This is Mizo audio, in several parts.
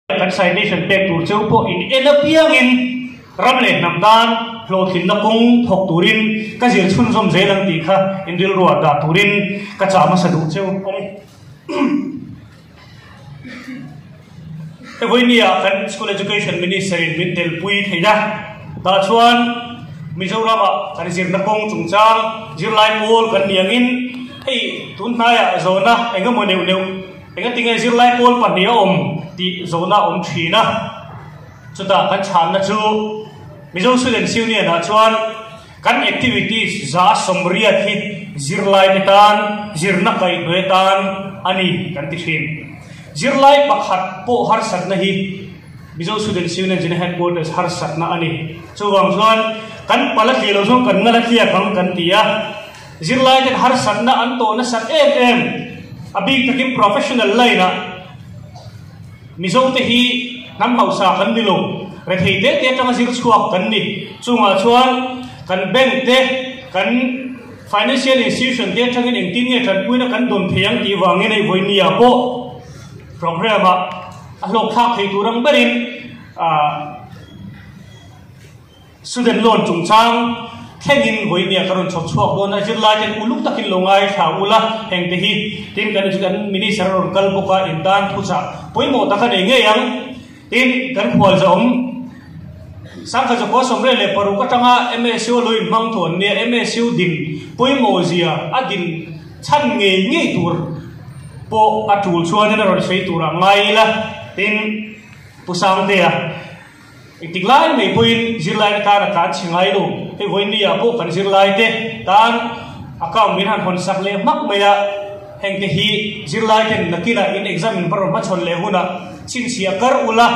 Kan citation pek tur cheu pawh in en apiangin ram leh hnam tan hlawhtlinna kawng thawk turin ka zir chhunzawm zel ang tih kha in rilruah dah turin ka chah hmasa duh cheu a ni. Vawinia kan School Education Minister in min telpui theih a, tah chuan Mizoramah kan zirna kawng chungchang zirlai pawl kan ni angin hei tun hnaiah zawhna engemaw neuh neuh Engatinge zirlai pawl pahnih a awm tih zawhna a awm thin a, chutah kan chhanna chu Mizo Students Union ah chuan kan activities 180 hi zirlaite tan zirna kaihhnawih atan a ni kan ti thin. Zirlai pakhat pawh harsatna hi Mizo Students Union General Headquarters harsatna a ni. Chuvang chuan kan pala thliah lo zawng kan ngala thliak ang kan ti a. Zirlaiten harsatna an tawh nasat em em, a bik takin professional line-ah Mizote hi hnam hausa kan ni lo, rethei te te atanga zir chhuak kan ni. Chungah chuan kan bank te, kan financial institution te atangin engtin nge tanpuina kan dawn thei ang tih vangin hei vawinia pawh program-ah a hlawkthlak thei tur ang berin ah Student loan chungchang thlengin vawinia ka rawn chhawp chhuak dawn a, zirlaiten uluk takin lo ngaithla ula heng te hi tin kan kan minister a rawn kal bawk a, in tan thuchah pawimawh tak a nei ngei ang. Tin, kan khualzawm Sangkhat Zakua 96 atanga MSU lo inhmang thu an nia, MSU din pawimawh zia a din chhan ngei ngei tur pawh a tul chuanin a rawn sawi tur a ngai ila, tin Pu Sangtea. Engtik lai mai pawhin zirlaite tan a tlan chhe ngai lo. Hei vawinia pawh kan zirlaite tan account min han hawn sak leh hmak mai a, hengte hi zirlaiten nakinah in exam in va rawn hmachhawn leh hunah chhinchhiah kar ula,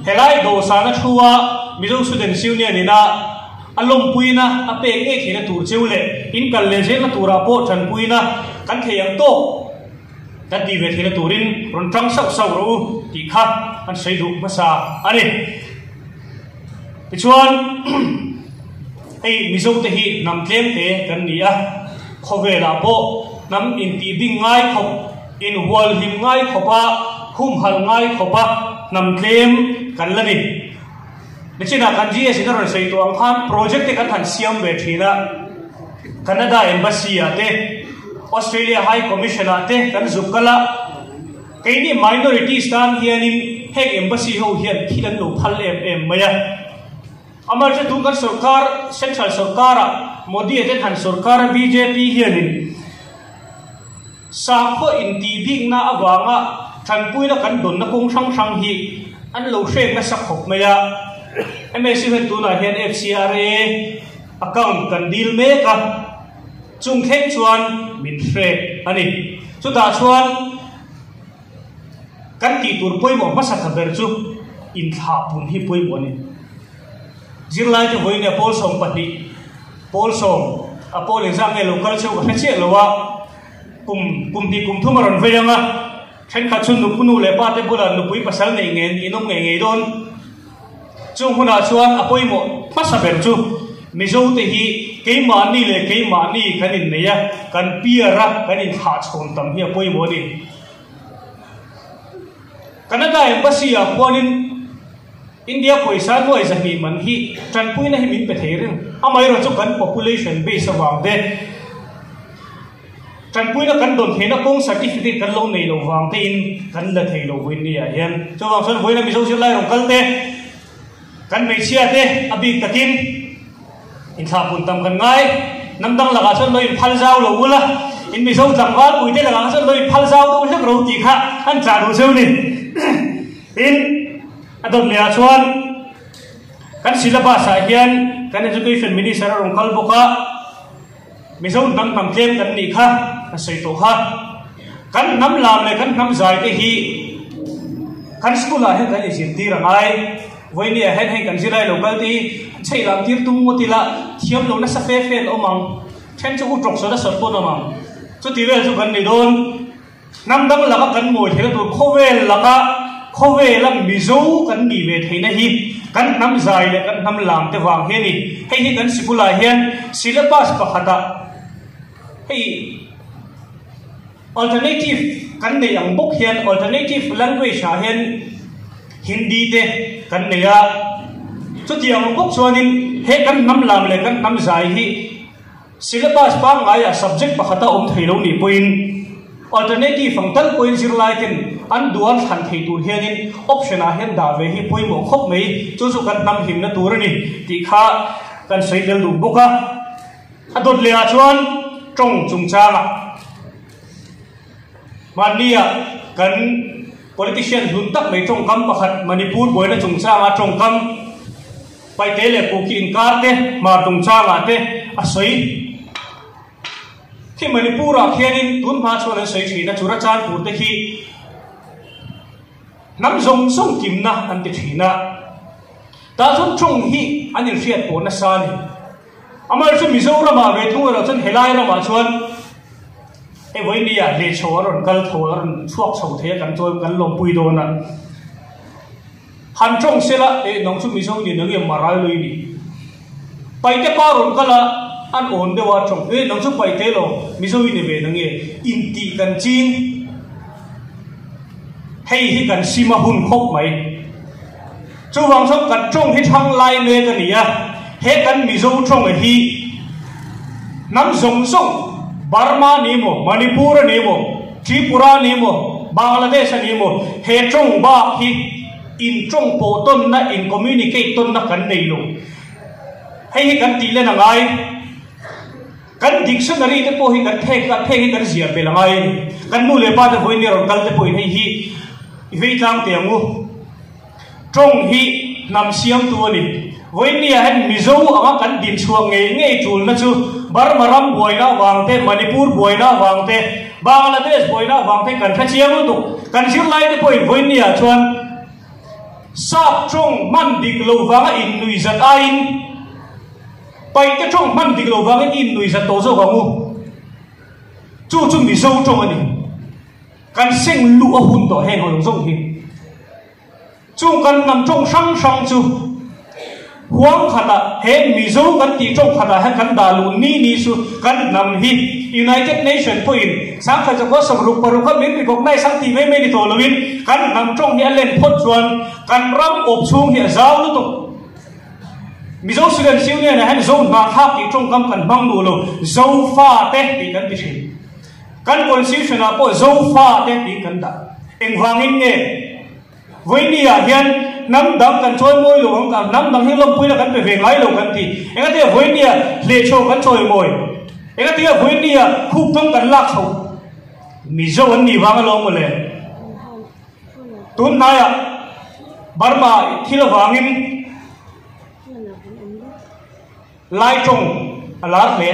helai dawhsana thu a Mizo Students Union ina a lawmpuina a pek ngei theihna tur cheu leh in kal leh zelna turah pawh tanpuina kan thei ang tawk. Kan tih ve theihna turin rawn tang sauh sauh rawh u tih kha an sawi duh hmasa a ni. Tichuan hei Mizo te hi hnam tlem te kan ni a, khawvelah pawh hnam intih bing ngai khawp, inhualhlim ngai khawpa humhalh ngai khawpa hnam tlem kan la ni. Nichinah kan GS in a rawn sawi tawh ang khan project te kan han siam ve thin a, Canada Embassy ah te, Australia High Commission ah te kan zuk kal a, keini minorities tan hianin heng embassy ho hian thil an lo phal em em mai a. Amaherawhchu tun kan sorkar, central sorkar ah Modi a ten han sorkar a bjp hianin Sakhaw intihbikna avanga tanpuina kan dawnna kawng hrang hrang hi an lo hrek nasa khawp mai a. MSU hian tunah hian FCRA account kan dil mek a, chung thleng chuan min hrek a ni. Chutah chuan kan tih tur pawimawh hmasa tha ber chu inthlahpun hi pawimawh a ni. Zirlaite vawiin pawl 12, pawl sawm a pawl inzak nge lo kal cheu ka hre chiah lo a, kum kum hnih kum thum a rawn vei ang a, thenkhat chu nupu nu leh pa te bulah nupui pasal neih nge in awm ngei ngei dawn. Chung hunah chuan a pawimawh hmasa ber chu Mizo te hi keimahni leh keimahni kan innei a, kan piar a, kan inthlahchhawn tam hi a pawimawh a ni. Canada Embassy ah khuanin India pawisa nuai 200 man hi tanpuina hi min pe thei reng. Amaherawh chu kan population base avang te, tanpuina kan dawn theihna kawng certificate kan lo nei lo vang tein kan la thei lo vawiin ni ah hian. Chuvang chuan vawiina Mizo zirlai rawn kal te, kan hmeichhia te a bik takin inthlahpun tam kan ngai. Hnam dang lakah chuan lo inphal zau lo ula, in Mizo tlangval puite lakah chuan lo inphal zau deuh hlek ro tih kha an chah duh cheu ni. Tin. A dawt lehah chuan kan syllabus ah hian kan Education Minister a rawn kal bawk a, Mizo hnam hnam tlem kan nih kha a sawi tawh kha. Kan hnam lam leh kan hnam zai te hi kan school ah hian kan inzirtir a ngai. Vawinia hian hei kan zirlai lo kal te hi chheih lam tir tum ngawt ila thiam lo nasa fe fe an awm ang, then chu u tawk sawn a sawn pawn awm ang. Chuti vel chu kan ni dawn. Hnam dang laka kan mawi theihna tur khawvel laka khawvela Mizo kan nih ve theihna hi kan hnam zai leh kan hnam lam te vang hi a ni. Hei hi kan sikulah hian syllabus pakhatah hei alternative kan neih ang bawk hian alternative language ah hian. Hindi te kan nei a. Chutiang ang bawk chuanin he kan hnam lam leh kan hnam zai hi syllabus pangngaiah subject pakhata awm thei lo nih pawhin alternative ang tal pawhin zirlai ten an duh an thlan thei tur hianin option ah hian dah ve hi pawimawh khawp mai. Chu chu kan hnam hlimna tur a ni tih kha kan sawi tel duh bawk a. A dawt lehah chuan tawng chungchangah Mahnia kan politician hlun tak mai tawngkam pakhat Manipur buaina chungchanga tawngkam Paite leh Kuki inkar te hmar chungchangah te a sawi. Khi Manipur-ah khianin tun hma chuan an sawi thin a, Churachandpur te khi hnam zawng zawng kimna an ti thin a. Tah chuan tawng hi an inhriat pawh nasa a ni. Amaherawhchu Mizoramah ve thung erawh chuan helai ramah chuan hei vawinia lehchho a rawn kal tho a rawn chhuak chho thei a kan chawi kan lawmpui dawn a. Han tawng sela eh nang chu Mizo ni nang nge Marai lui ni. Paite pa rawn kal a an awn deuh a tawng eh nang chu Paite lo Mizo i ni ve nang nge intih kan ching hei hi kan sim a hun khawp mai. Chuvang chuan kan tawng hi thang lai mek a ni a, he kan Mizo tawng hi hnam zawng zawng, Burma ni maw, Manipur a ni maw, Tripura a ni maw, Bangladesh a ni maw, he tawng bak hi in tawng pawh tawnna, in communicate tawnna kan nei lo. Hei hi kan tih len a ngai. Kan dictionary te pawh hi kan phek a, phek hi kan ziah belh a ngai a ni. Kan nu leh pa te vawiin ni rawn kal te pawhin hei hi i vei tlang teh ang u. Tawng hi hnam siamtu a ni. Vawinia hian Mizo anga kan din chhuak ngei ngei tulna chu Burma ram buaina avang te, Manipur buaina avang te, Bangladesh buaina avang te kan hre chiang lutuk. Kan zirlai te pawhin vawinia chuan Sap tawng hman dik lo vanga innuihzat aiin Paihte tawng hman dik lo vangin i innuihzat tawh zawk ang u. Chu chu Mizo tawng a ni. Kan seng luh a hun tawh heng ho zawng hi. Chung kan hnam tawng hrang hrang chu huang khatah he Mizo kan tih tawng khatah hian kan dah luh ni ni chu kan hnam hi United Nation pawhin sangkhat zakua 66 kha min recognize ang tih mai mai ni tawh loin kan hnam tawng hi a len phawt chuan kan ram awp chhung hi a zau lutuk. Mizo Students Union ah hian Zo hnahthlak tih tawngkam kan hmang duh lo, Zofa te tih kan ti thin. Kan constitution ah pawh Zofa te tih kan dah. Engvangin nge Vawiini ah hian hnam dang kan chawimawi lo ang, hnam dang hi lawmpuina kan pe ve ngai lo kan ti. Engatinge Vawiini ah hlehchho kan chawimawi? Engatinge Vawiini ah khuptawng kan lak chho? Mizo an nih vang alawm mawle. Tun hnaiah Burma thil avangin Lai tawng a lar hle.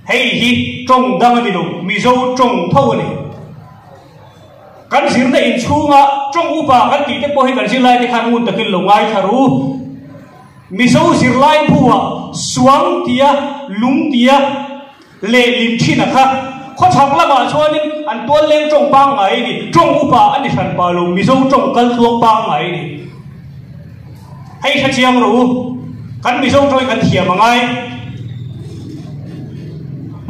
Hei hi tawng dang a ni lo, Mizo tawng tho a ni. Kan zirna inchhunga tawng upa kan tih te pawh hi kan zirlai te khan ngun takin lo ngaithla ru. Mizo zirlai buah suang tia lung tia Lehlin thin a kha. Khawchhak lamah chuanin an tual leng tawng pangngai a ni, tawng upa a ni hran pah lo, Mizo tawng kal tluang pangngai a ni. Hei hre chiang rawh u, kan Mizo tawng hi kan thiam a ngai.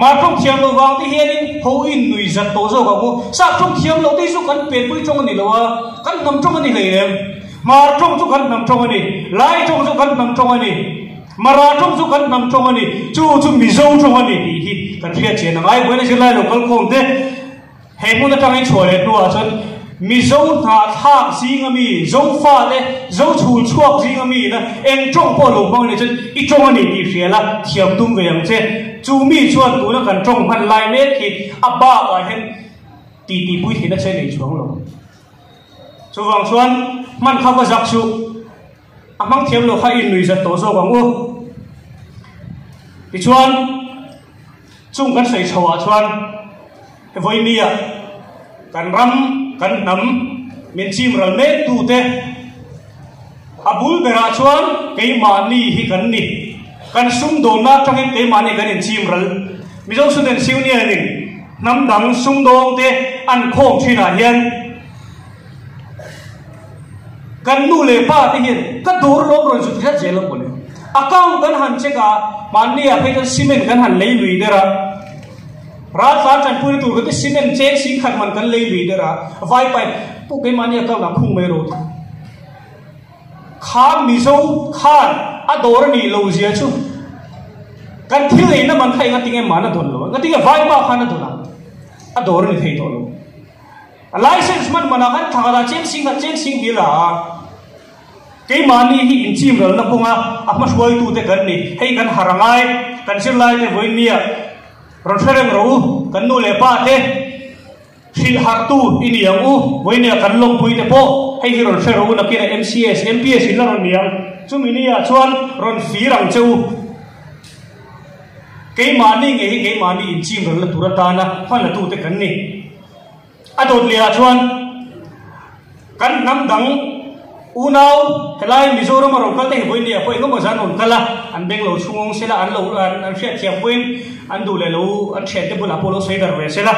Hmar tawng thiam loh vang te hianin ho in nui zat tawh zawk ang u. Sap tawng thiam loh te hi chu kan penpui tawng a ni lo a, kan hnam tawng a ni hlei em. Hmar tawng chu kan hnam tawng a ni, Lai tawng chu kan hnam tawng a ni. Mara tawng chu kan hnam tawng a ni, chu chu Mizo tawng a ni tih hi kan hriat chian a ngai. Vawiin a zirlai lo kal khawm te he hmun atangin chhuah leh hnuah chuan Mizo hnahthlak zinga mi, Zofa te, Zo chhul chhuak zinga mi ina eng tawng pawh lo hmang a nih chuan i tawng a ni tih hria la thiam tum ve ang che. Chu mi chuan tuna kan tawng hman lai mek hi a bakah hian titi pui theihna che nei chuang lo. Chuvang chuan hman kha va zak suh. A hmang thiam lo kha i nui zat tawh zawk ang u. Tichuan, chung kan sawi chhoah chuan vawinia kan ram, kan hnam min chim ral mek tute a bul berah chuan keimahni hi kan ni. Kan sumdawnna atangin keimahni kan inchim ral. Mizo Students Union-in hnam dang sumdawngte an khawm thinah hian, Kan nu leh pa te hian ka dawr lawm rawn zut hret zel a mawle. Account kan han check a, mahni ah phei chuan cement kan han lei lui der a. Raltlan tanpuina tur kan ti cement cheng sing khat man kan lei lui der a, vai pipe pawh keimahni account ah khung mai rawh ti. Kha Mizo khan a dawr a nih lo zia chu kan thil neihna man kha engatinge man a dawn lo a, engatinge vaipa khan a dawn a, a dawr a ni thei tawh lo. A license hman manah khan thla khatah cheng sing khat cheng sing hnih la a, keimahni hi inchim ralna kawnga a hmahruaitute kan ni. Hei kan harh a ngai, kan zirlaite vawinia rawn hre reng rawh u, kan nu leh pa te hrilh harhtu i ni ang u, vawinia kan lawmpui te pawh hei hi rawn hre rawh u, nakinah MCS, MPS in la rawn ni ang, chumi ni ah chuan rawn fir ang che u. Keimahni ngei hi keimahni inchim ralna tur atana hmanlatute kan ni. A dawt leh ah chuan kan hnam dang unau helai Mizoram a rawn kal te hi vawiin ah pawh engemaw zan rawn kal a, an beng lo chhungawng sela, an lo an hriatthiam pawhin an duh leh lo an thiante bulah pawh lo sawi darh ve sela.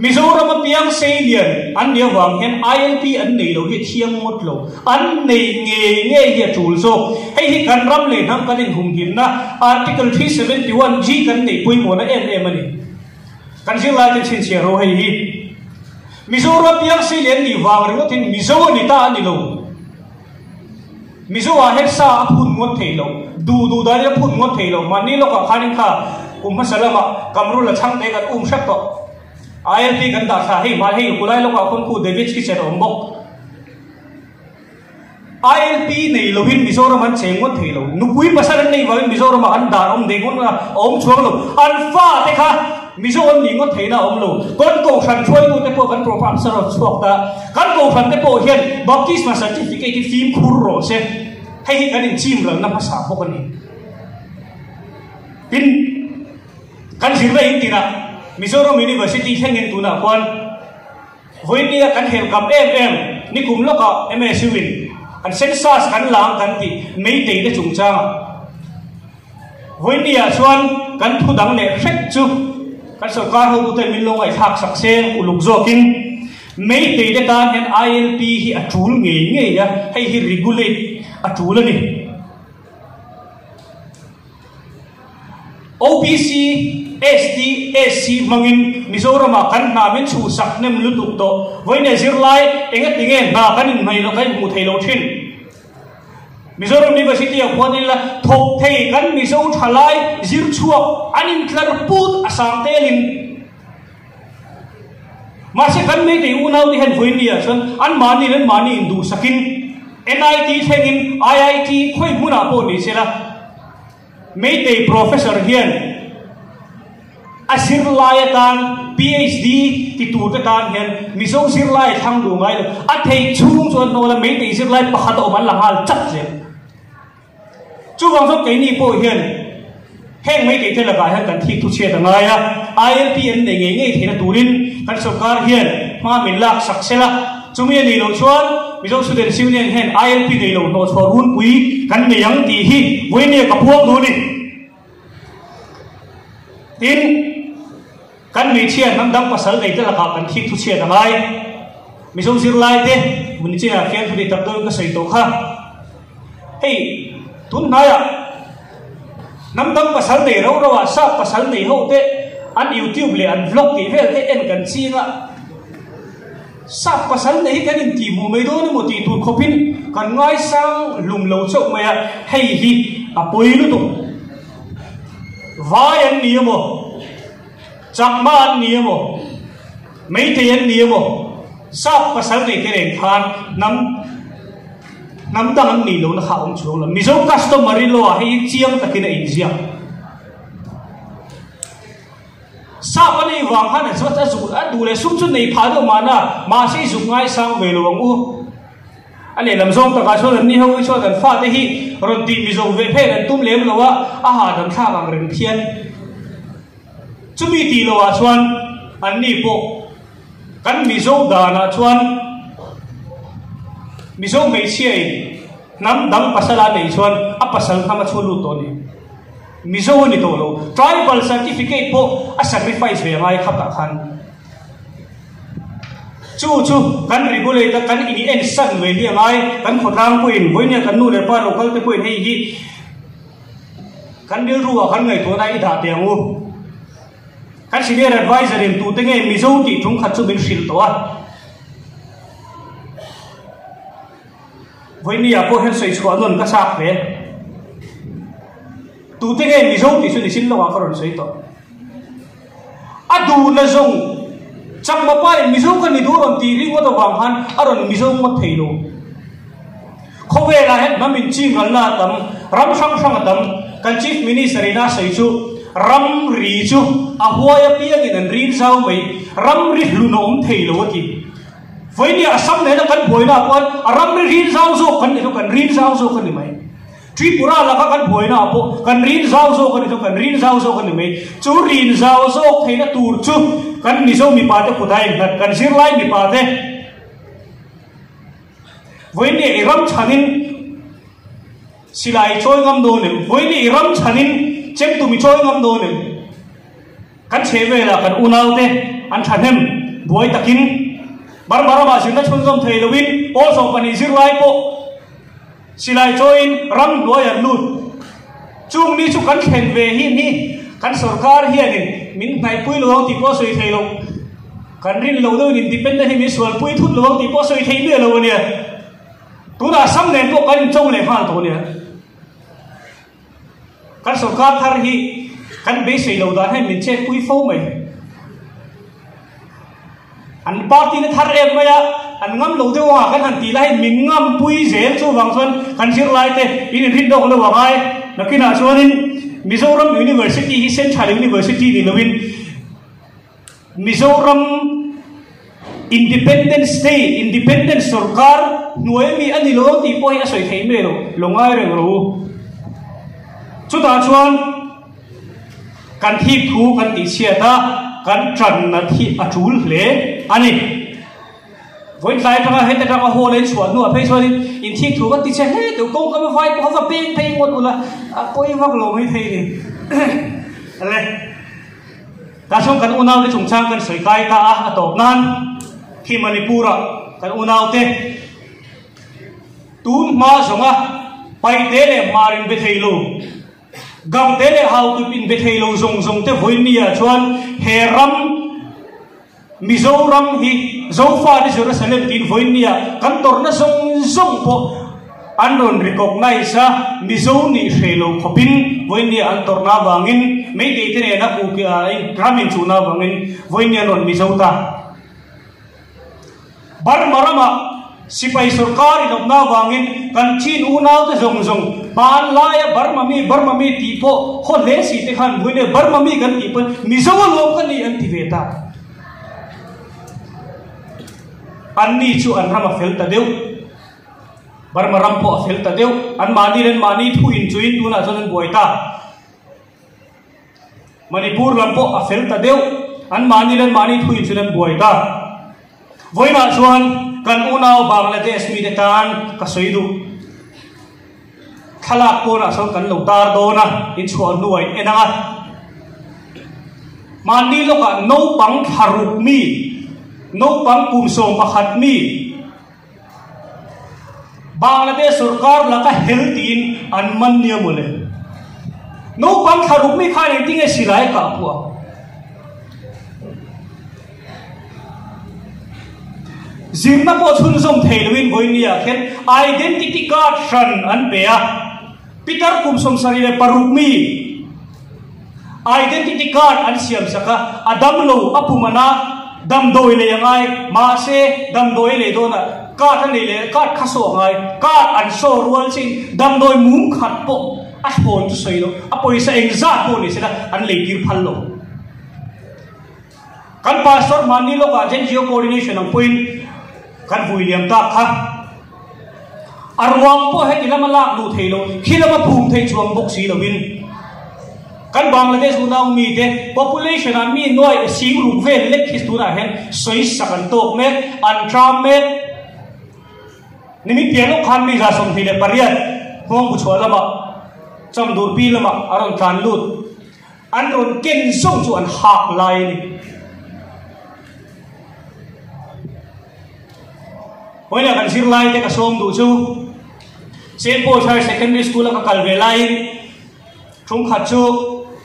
Mizoram a piang sei lian an nih avang hian ILP an nei lo hi a thiang ngawt lo. An nei ngei ngei hi a tul zawk. Hei hi kan ram leh hnam kan inhumhimna Article 371 G kan neih pawimawhna em em a ni. Kan zirlai te chhinchhiah ro hei hi. Mizoram piang sei lian nih vang ringawtin Mizo a ni ta a ni lo. Mizo ah hian sa a phun ngawt thei lo, duh duh danin a phun ngawt thei lo. Mahni lawkah khanin kha kum hmasa lamah Kamrul a chhang te kan um hrep tawh. ILP kan dah thla hei hmai hei kulai lawkah khawn khu David Kitchen a awm bawk. ILP nei loin Mizoram an cheng ngawt thei lo. Nupui pasal an neih vangin Mizoramah an dan awm dei ngawt a awm chuang lo. An fate kha Mizo an nih ngawt theihna a awm lo. Kan kohhran hruaitute pawh kan program sa rawt chhuak ta. Kan kohhran te pawh hian Baptisma certificate hi fimkhur rawh se. Hei hi kan inchim ralna hmasa bawk a ni. Tin, kan zirna in tinah Mizoram University thlengin tunah khuan vawinia kan helkam em em nikum lawkah MSU in an census kan lang kan tih meitei te chungchangah Vawinia chuan kan thu dang leh hrek chu kan sorkar hotute min lo ngaihthlak sak se uluk zawkin Meitei te tan hian ILP hi a tul ngei ngei a, hei hi regulate a tul a ni. OBC, ST, SC hmangin Mizoramah kan hna min chhuhsak hnem lutuk tawh. Vawinia zirlai engatinge hna kan inhmei loh kan inhmuh thei lo thin. Mizoram University ah khuan ila thawk thei kan Mizo thalai zir chhuak an intlar put a sang telin mahse kan Meitei unau te hian vawiin ni ah chuan an mahni in an mahni induhsakin NIT thlengin IIT khawi hmunah pawh ni sela Meitei Professor hian a zirlai atan PhD ti tur te tan hian Mizo zirlai a thlang duh ngai lo. A theih chhung chuan hnawl a Meitei zirlai pakhat a awm an la nghal chat zel. Chuvang chuan keini pawh hian heng Meitei te lakah hian kan thik thu chhiat a ngai a, ILP an nei ngei ngei theihna turin kan sorkar hian hma min lak sak sela. Chumi a nih loh chuan Mizo Students Union hian ILP nei lo hnawhchhuah runpui kan nei ang tih hi vawinia ka puang duh a ni. Tin, kan hmeichhia hnam dang pasal nei te lakah kan thik thuchhiat a ngai. Mizo zirlai te mun chinah khian thu ti tak deuhin ka sawi tawh kha. Hei, tun hnaiah hnam dang pasal nei rau rauah sap pasal nei ho te an youtube leh an vlog tih vel te en kan ching a. Sap pasal nei hi kan intihhmuh mai dawn emaw tih tur khawpin kan ngaisang hlum lo chauh mai a, hei hi a pawi lutuk. Vai an ni emaw, Chakma an ni emaw, Meitei an ni emaw, sap pasal nei te reng khan hnam hnam dang an nih lohna kha a awm chuang lo. Mizo customary law ah hei hi chiang takin a inziak. Sap a nei vang khan a zawt a zuk a duh leh sum chu nei phah deuh mahna mahse i zuk ngaisang ve lo ang u. A lehlam zawng takah chuan an ni ho hi chuan an fate hi rawn tih mizo ve phet an tum lem lo a, a hahdam thlak ang reng phian. Chumi tih loh ah chuan an ni pawh kan mizo danah chuan mizo hmeichhia in hnam dang pasal a neih chuan a pasal hnam a chhuah lut tawh a ni. Mizo a ni tawh lo. Tribal certificate pawh a sacrifice ve angai khatah khan. Chu chu kan regulate a, kan in en san ve hi angai. Kan khawtlang pawhin vawinia kan nu leh pa local te pawhin hei hi Kan rilru ah kan ngaihtuahna i dah teh ang u. Kan senior adviser in tute nge Mizo tih tum khat chu min hrilh tawh a. Vawinia pawh hian sawi chhuah nawn ka chak hle. Tute nge Mizo tih chu nichin lawkah ka rawn sawi tawh. A duhna zawng Chakma pa in Mizo ka ni duh a rawn tih ringawt avang khan a rawn Mizo ngawt thei lo. Khawvelah hian hnam inchinghalna a tam, ram hrang hrang a tam. Kan Chief Minister in a sawi chu ramri chu a huai apiangin an rin zau mai, ramri hlun a awm thei lo a ti. Vawinia Assam nena kan buaina ah pawh a ramri rin zau zawk kan ni chu kan rin zau zawk a ni mai. Tripura laka kan buaina ah pawh kan rin zau zawk a ni chu kan rin zau zawk a ni mai. Chu rin zau zawk theihna tur chu kan Mizo mipa te kut a innghat, kan zirlai mipa te. Vawinia i ram chhanin silai i chawi ngam dawn em? Vawinia i ram chhanin chemtum i chawi ngam dawn em? Kan chheh velah kan unaute an thahnem buai takin Burma ramah zirna chhunzawm thei loin pawl 12 zirlai pawh silai chawiin ram hnuai an lut. Chung ni chu kan thlen ve hi ni kan sorkar hianin min hnaihpui lo ang tih pawh a sawi thei lo. Kan rin lo deuhin independent hi min sualpui thut lo ang tih pawh a sawi thei miah lo a nia. Tunah Assam nen pawh kan inchawng leh nghal tawh a nia. Kan sorkar thar hi kan beisei lo dan hian min chetpui fo mai. An party na thar em mai a, an ngam lo deuh anga kan han tih lai hian min ngampui zel chuvang chuan kan zirlai te in inrin dawk lo a ngai. Nakinah chuanin Mizoram University hi Central University ni loin Mizoram Independent State, Independent Sorkar hnuai ami a ni lo ang tih pawh hi a sawi theih mai lo, lo ngai reng rawh u. Chutah chuan kan thik thu kan tih chhiat a, kan tan nat hi a tul hle a ni. Vawitlai atanga heta atanga haw leh chhuah hnuah phei chuanin in thik thu kan ti chhe hle teuh, kawngka vai pawh kha va peng phei ngawt ula, a pawi vak lo mai thei ni. Ale. Tah chuan kan unaute chungchang kan sawi kai ta a, a tawp nan khi Manipur-ah kan unaute tun hma zawnga paihte leh hmar inbe thei lo, gangte leh hautup inbe thei lo zawng zawng te vawinia chuan he ram Mizoram hi Zofate Jerusalem tiin vawinia kan tawrhna zawng zawng pawh An rawn recognize a, Mizo nih hreh lo khawpin vawinia an tawrhna avangin, Meitei te nena ku ram inchuhna avangin vawinia an rawn Mizo ta. Burma ramah sipai sorkar inawpna avangin kan Chin unaute zawng zawng hmanlaia Burma mi, Burma mi tih pawh haw hle si te khan vawinia Burma mi kan tih pawn Mizo alawm ka ni an ti ve ta. Anni chu an ram a fel ta deuh. Burma ram pawh a fel ta deuh. An mahni leh an mahni thu inchuin tunah chuan an buai ta. Manipur lam pawh a fel ta deuh. An mahni leh an mahni thu inchuin an buai ta. Vawiinah chuan kan unau Bangladesh mite tan ka sawi duh. Thlalak pawnah sawn kan lo tar dawn a, inchhuah hnuah in en ang a. Mahni lawkah naupang thlaruk mi, naupang kum 11 mi, Bangladesh sorkar laka hel tiin an man nia mawle. Naupang thla ruk mi khan engtinge silai a kah phuah? Zirna pawh chhunzawm thei loin vawinia khian identity card hran an pe a. Pitar kum 76 mi identity card an siam sak a, a dam lo, a pum ana, damdawi lei a ngai, mahse damdawi a lei dawn a, card a nei leh card kha saw a ngai, card an saw rual chin damdawi mum khat pawh a thlawn chu sawi lo, a pawisa engzat pawh ni sela an lei tir phal lo. Kan pastor hmanni lawkah Gen-Geo coordination ang pawhin kan vui liam tak kha. A ruang pawh heti lama lak luh thei lo, khi lama phum thei chuang bawk si loin kan Bangladesh unau mite population ah mi nuai sing ruk vel lek hi tunah hian sawi sak an tawk mek, an tram mek. Nimin piah lawk khan mi 28 Hmawngbu chhuah lamah Chamdurpi lamah a rawn tlan lut. An rawn ken zawng chu an hak lai a ni. Vawiinah kan zirlai te ka sawm duh chu St. Paul's Higher Secondary School a ka kal ve laiin Chhungkhat chu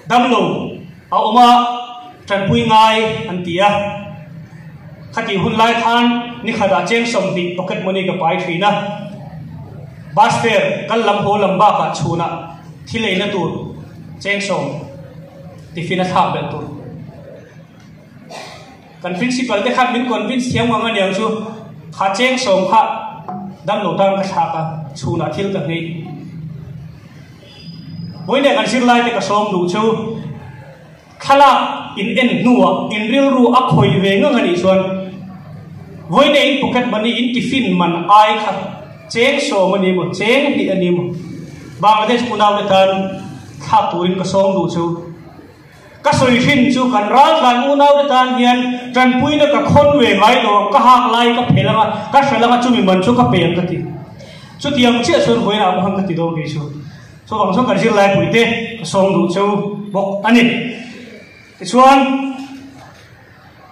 damlo a awm a, tanpui ngai an ti a. Khatih hun lai khan nikhatah cheng 20 pocket money ka pai thin a. Bus fare kal lam haw lam bakah chhunah thil eina tur cheng 10 tiffin a thlak belh tur. Kan principal te khan min convince thiam ngang aniang chu kha cheng 10 kha damlo tan ka thlak a, chhunah thil ka nghei. Vawiin kan zirlai te ka sawm duh chu thlalak in en hnuah in rilru a khawih ve ngang anih chuan vawiin in pocket money in tiffin man ai kha cheng 10 a ni maw cheng 2 a ni maw Bangladesh unau te tan thlak turin ka sawm duh chu. Ka sawi hrin chu kan raltlan unau te tan hian tanpuina ka khawn ve ngai lo ang, ka hak lai ka phel anga, ka hralh anga chumi man chu ka pe ang ka ti. Chutiang chiah chuan vawiinah pawh khan ka ti dawn kei chu. Chuvang chuan kan zirlai puite ka sawm duh cheu bawk a ni. Tichuan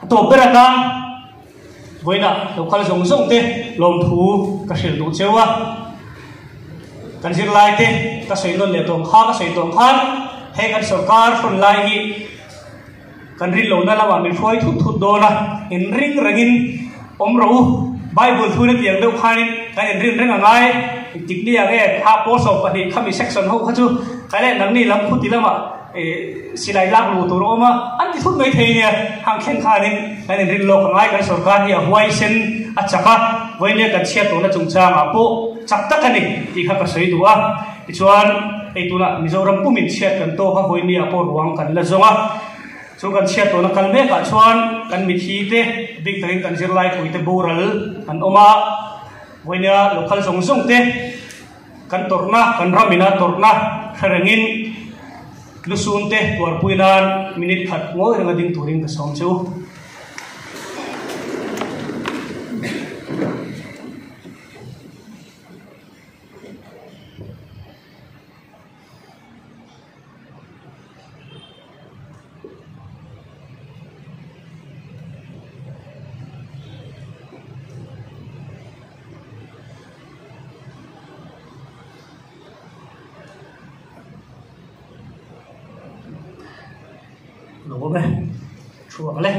a tawp ber atan vawiinah lo kal zawng zawng te lawmthu ka hrilh duh cheu a. Kan zirlai te ka sawi nawn leh tawng kha ka sawi tawng khan hei kan sorkar hrawn lai hi kan rin lohna lamah min hruai thut thut dawn a, inring rengin awm rawh u. Bible thu na tiang deuh khanin kan inrin reng a ngai. Engtik ni ang e kha pawl 12 khami section ho kha chu ka leh nangni lam khuti lamah silai lak luh tur a awm a, an ti thut mai thei nia. Hang thleng khanin kan inrin lawk a ngai, kan sorkar hi a huaisen a chak a, vawiin kan chhiat tawhna chungchangah pawh chak tak a ni tih kha ka sawi duh a. Tichuan hei tunah Mizoram pumin chhiat kan tawk a, vawiin pawh ruang kan la zawng a. Chu kan chhiat tawhna kal mekah chuan kan mithi te bik takin kan zirlai puite boral an awm a, vawiin local zawng zawng te kan tawrhna, kan ramina tawrhna hre rengin lusun te tuarpui nan minute khat ngawi renga ding turin ka sawm che u. Lo awm e, thu ang le.